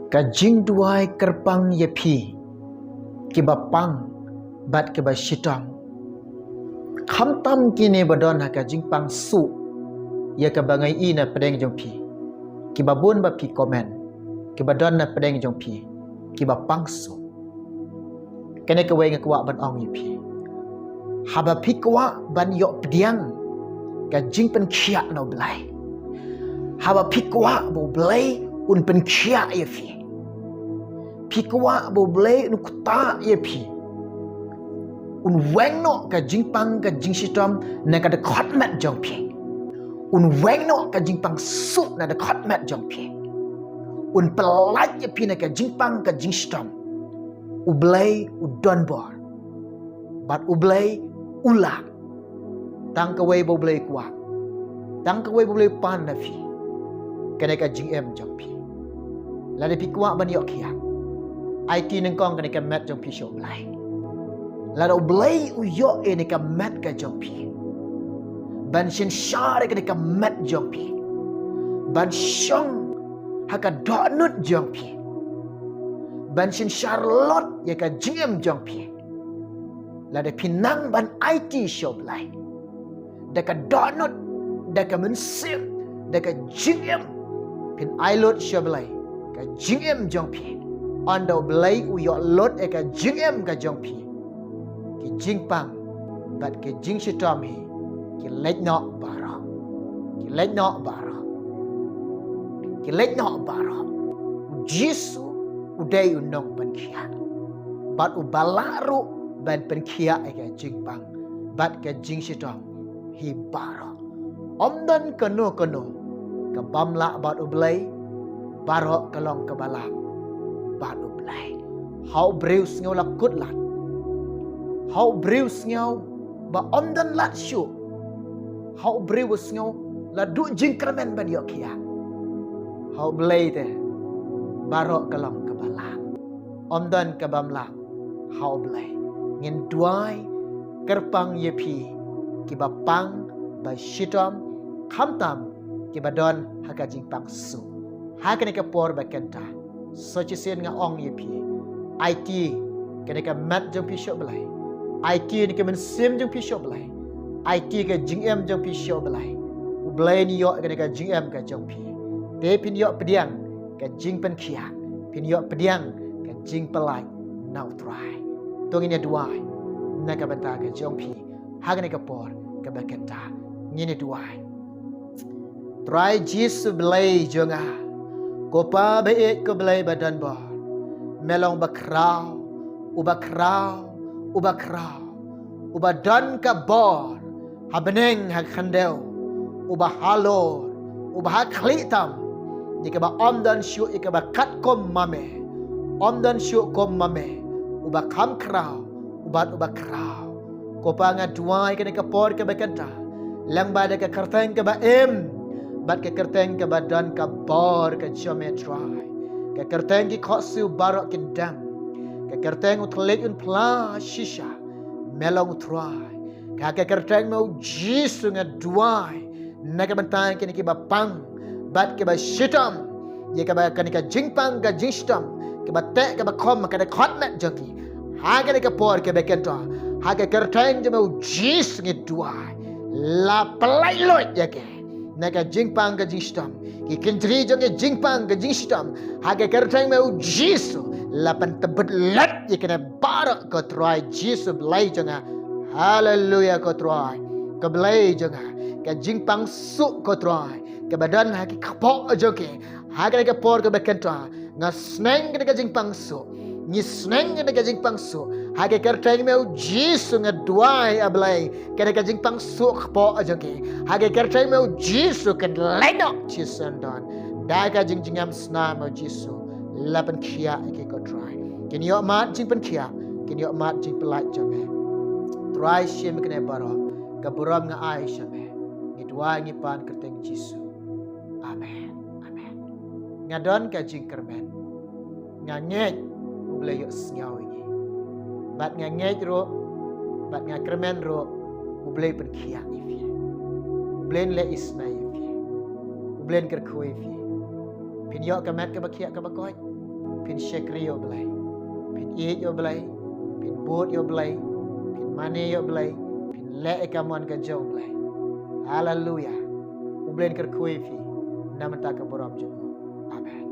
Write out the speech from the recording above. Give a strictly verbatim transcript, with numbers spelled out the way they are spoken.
Ka jingduwai kyrpang ïa phi, kiba pang bad kiba shitom. Khamtam kine ba don ha ka jingpang suh ïa kaba nga ïohi na pdeng jong phi. Kiba bun ba phi comment, kiba don na pdeng jong phi, kiba pang suh. Kane kawei nga kwah ban ong ïa phi. Haba phi kwah ban ïoh pdiang ka jingpynkhiah na U Blei, haba phi kwah ba U Blei un pynkhiah ïa phi, phi kwah ba U Blei un ktah ïa phi, un weng noh ka jingpang ka jingshitom na ka dkhot met jong phi, un weng noh ka jingpang suh na dkhot met jong phi, un pyllait ïa phi na ka jingpang ka jingshitom. U Blei u don bor bad U Blei u lah. Tang kawei ba U Blei kwah, tang kawei ba U Blei pan na phi, kane ka jingim jong phi. Lada phi kwah ban ïoh khiah, aiti nyngkong kane ka met jong phi sha U Blei. Lada U Blei u ïoh ïa kane ka met ka jong phi, ban synshar ïa kane ka met jong phi, ban shong ha ka dohnud jong phi, ban synshar lut ïa ka jingim jong phi. Lada phi nang ban aiti sha U Blei da ka dohnud, da ka mynsiem, da ka jingim, phin ai lut sha U Blei ka jingim jong phi. Ynda U Blei u ïoh lut ïa ka jingim ka jong phi, ki jingpang bad ki jingshitom hi ki leit noh baroh. Ki leit noh baroh. Ki leit noh baroh. U Jisu u dei u nongpynkhiah bad uba lah ruh ban pynkhiah ïa ka jingpang bad ka jingshitom hi baroh. Ym don kano kano ka bym lah bad U Blei, baroh ka long kaba lah bad U Blei. Ha u briew sngew la kut lad, ha u briew sngew ba ym don lad shuh, ha u briew u sngew la duh jingkyrmen ban ïoh khiah, ha U Blei te baroh ka long kaba lah. Ym don ka bym lah ha U Blei. Ngin duwai kyrpang ïa phi kiba pang ba shitom, khamtam kiba don ha ka jingpang suh. Ha kane ka por ba kynta, sa shisien nga ong ïa phi, aiti kane ka met jong phi sha U Blei, aiti kane ka mynsiem jong phi sha U Blei, aiti ka jingim jong phi sha U Blei. U Blei un ïoh kane ka jingim ka jong phi. Te phin ïoh pdiang ka jingpynkhiah, phin ïoh pdiang ka jingpyllait na U Trai. To ngin ïa duwai na ka bynta ka jong phi ha kane ka por kaba kynta. Ngin ïa duwai. Trai Jisu Blei jong nga, ko Pa ba ïeit, ko Blei ba don bor, me long uba khraw, uba khraw, uba khraw, uba don ka bor ha bneng ha khyndew, uba halor, uba ha khlieh tam, ïa kaba ym don shuh ïa kaba katkum ma me, ym don shuh kum ma me, uba kham khraw, uba, uba khraw. Ko Pa, nga duwai kane ka por kaba kynta, lyngba da ka kyrteng kaba im bad ka kyrteng kaba don ka bor ka jong me Trai, ka kyrteng ki khohsiew baroh kin dem, ka kyrteng u thylliej un phla shisha, me long U Trai. Ka, ka kyrteng me U Jisu nga duwai na ka bynta kine kiba pang bad kiba shitom ïa kaba, kane ka jingpang ka jingshitom, kaba teh kaba khum ka dkhot met jong ki ha kane ka por kaba kynta. Ha ka kyrteng jong me U Jisu ngi duwai, la pyllait lut ïa ki na ka jingpang ka jingshitom. Ki kynjri jong ki jingpang ka jingshitom, ha ka kyrteng me U Jisu la pyntbit lut ïa kine baroh ko Trai Jisu Blei jong nga. Haleluya ko Trai, ko Blei jong nga. Ka jingpang suh ko Trai kaba don ha ki kpoh jong ki ha kane ka por kaba kynta, nga sneng kane ka jingpang suh. Ngi sneng kane ka jingpang suh ha ka kyrteng me U Jisu nga duwai, A Blei, kane ka jingpang suh kpoh jong ki ha ka kyrteng me U Jisu kan leit noh shisyndon. Da ka jingjngem snam me U Jisu la pynkhiah ïa ki ko Trai. Kin ïoh mad jingpynkhiah, kin ïoh mad jingpyllait jong me. Trai, shim kine baroh, ka burom nga ai sha me. Ngi duwai ngi pan kyrteng Jisu. Amen. Amen. Nga don ka jingkyrmen. Nga ngeit U Blei ïohsngew ïa ngi. Bad nga ngeit ruh, bad nga kyrmen ruh, U Blei pynkhiah ïa phi. U Blei un leh isynei ïa phi. U Blei un kyrkhu ïa phi. Phin ïoh ka met kaba khiah kaba koit. Phin shakri ïa u Blei. Phin ïeit ïa u Blei. Phin bud ïa u Blei. Phin mane ïa u Blei. Phin leh ïa ka mon ka jong u Blei. Haleluya. U Blei un kyrkhu ïa phi na ka bynta ka burom jong u. Amen.